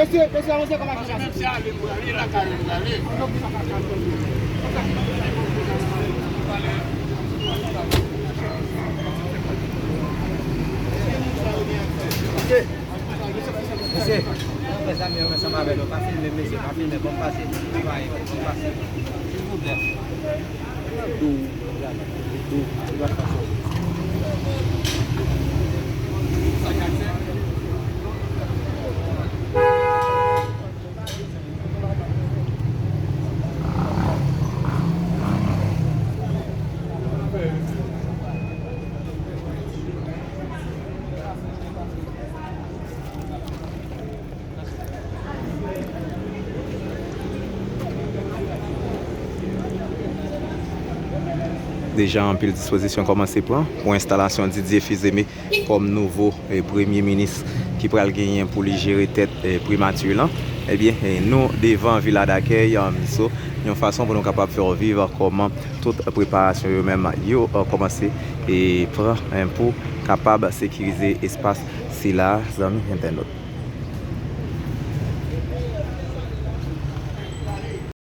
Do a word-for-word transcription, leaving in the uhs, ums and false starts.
Mesye, mesye, avanse kòman ki pase. Ok. Mesye, mwen fè sa, men ansanm avè nou. Pa filme, mesye, pa filme. Bon pase. Bon pase. Silvouplè. Deja anpil dispozisyon kòmanse pran pou enstalasyon Didier Fils-Aimé kòm nouvo, eh, premye minis ki pral genyen pou li jere tèt, eh, primati lan. Ebyen, eh, nou devan Vila Dakèy, eh, Miso, yon fason pou nou kapab fè w viv kòman tout preparasyon yo menm yo, eh, kòmanse, eh, pran, eh, pou kapab sekirize espas sila, zanmi entènot.